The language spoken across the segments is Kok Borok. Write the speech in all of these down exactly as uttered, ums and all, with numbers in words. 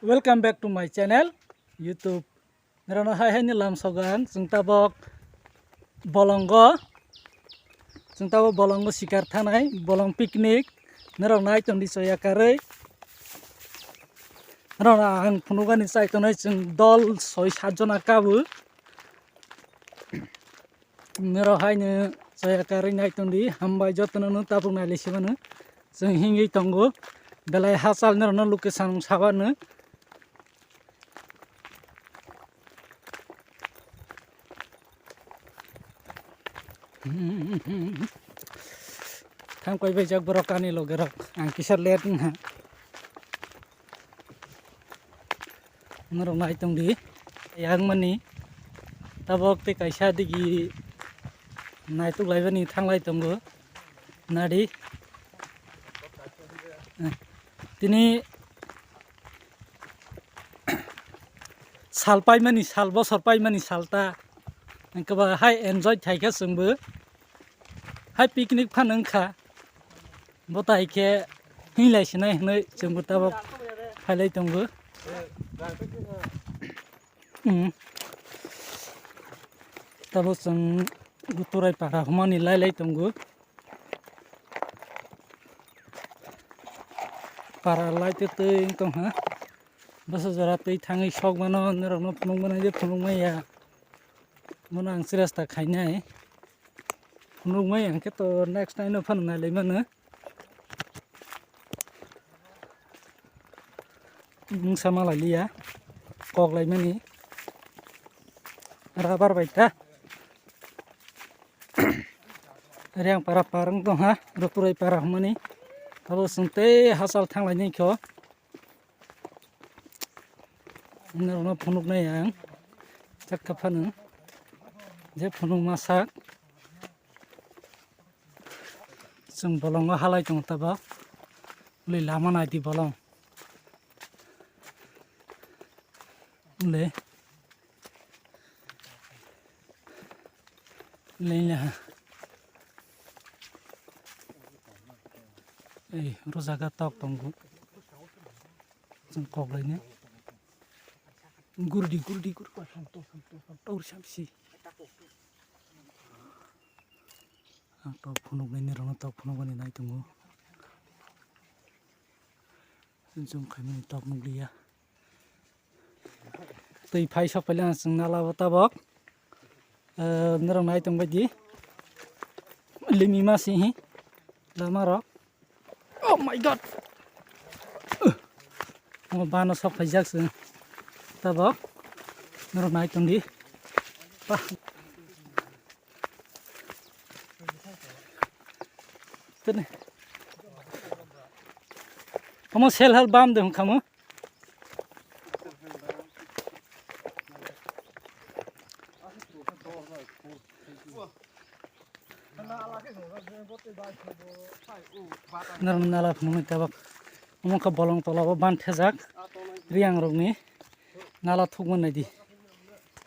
Welcome back to my channel, YouTube. Norokno hai hai ni lam sogan, chwng tabok bolongo, chwng tabok bolongo sikar thanai, bolong picnic. Norok nai tongdi choya karwi. Norok ang phunukani chai tongnai chwng dol soi sat jona kabo. Norok haino chaya karwi nai tongdi, hambai jotono no tabuk nai lisi mano. Chwng hingwi tongo, belai hachal norokno location sabano. Thang koi bai jak borok ani loge rok, ang kisa late wngha. Norok nai tongdi, yang mani tabok tei kaisa digi naituk laibani thanglai tongo, nadi. Tini sal paimani sal, bosor paimani sal ta, wngkhe ba hai enjoy khaikha chwngbo, hai picnic phano wngkha. Bo tai khe hinglai sinai hinwi chwngbo tabok phailai tongo. Hmm. Tabok chwng Guturai para humani lailai tongo. Para lai tei twi wng tongha. Bwsa jora twi thangwi sok mano, norokno phunuk mano je phunuk maya. Bono ang chirasta khainai. Phunuk maya hwnkhe to next time no phano nailai mano. Wngsa malai liya, kok laimani rubber bai ta. Reng para par wng tongha, Ruturai para hwnmani. Abo chwng tei hachal thanglaini kho. Norokno phunuknai ang, chakka phano je phunuk masak. Chwng bolongo halai tongo tabok. Uli lama naidi bolong. Uli. Uli ha. Ei, ro jaga tok tongo. Chwng kok laini. Gurdi, gurdi, gurdi. Tor samsi. Ang tok phunuknai ni rwno tok phunukmani nai tongo. Chwng khaimani tok nukliya. Twi phai sok phaile ang chwng nala o tabok. Eh, norok nai tongbaidi. Limi ma si hi. Lama rok. Oh my God! Omo bano sok phaijak se. Tabok. Norok nai tongdi. Pah. Tene. Omo self help bam de hwnkha mo. Nala phunuknai tabok. Omo khe bolong tola o ban thejak. Riyang rokni nala thukma naidi.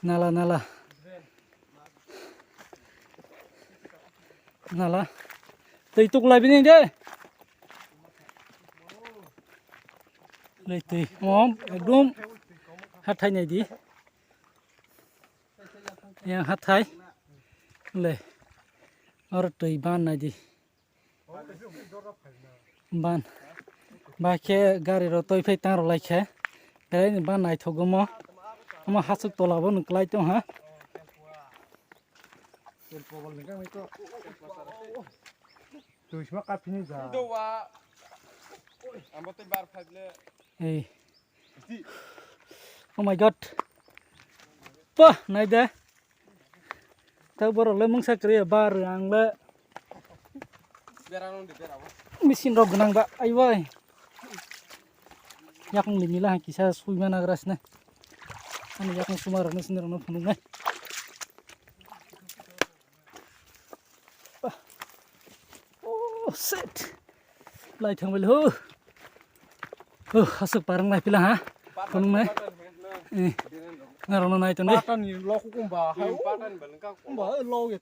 Nala, nala. Nala. Twi tuklai bini de. Lei twi. Mo ekdom hathai naidi. Yang hathai. Le. Oro twi ban naidi. Ban. Ba khe gari ro twi phai tang rw lai khe. Belai ni ban naithok omo. Omo hasuk tola bo nuk lai tong ha. Twisma kapini ja. Hey. Oh my God. Pah, nai de. Tei borok le mungsa kwrwi bar ang le. Machine rok gwnang ba, ai wai. Yakung limila hai kisa sui mana grasne. Ani yakung suma rokno sini rokno phunuknai. Oh, shit. Lai thang bele ho. Oh, asuk parang lai pila ha. Phunuknai. Eh. Narokno nai tongdi. Patani lok kumba hai. Kumba lok.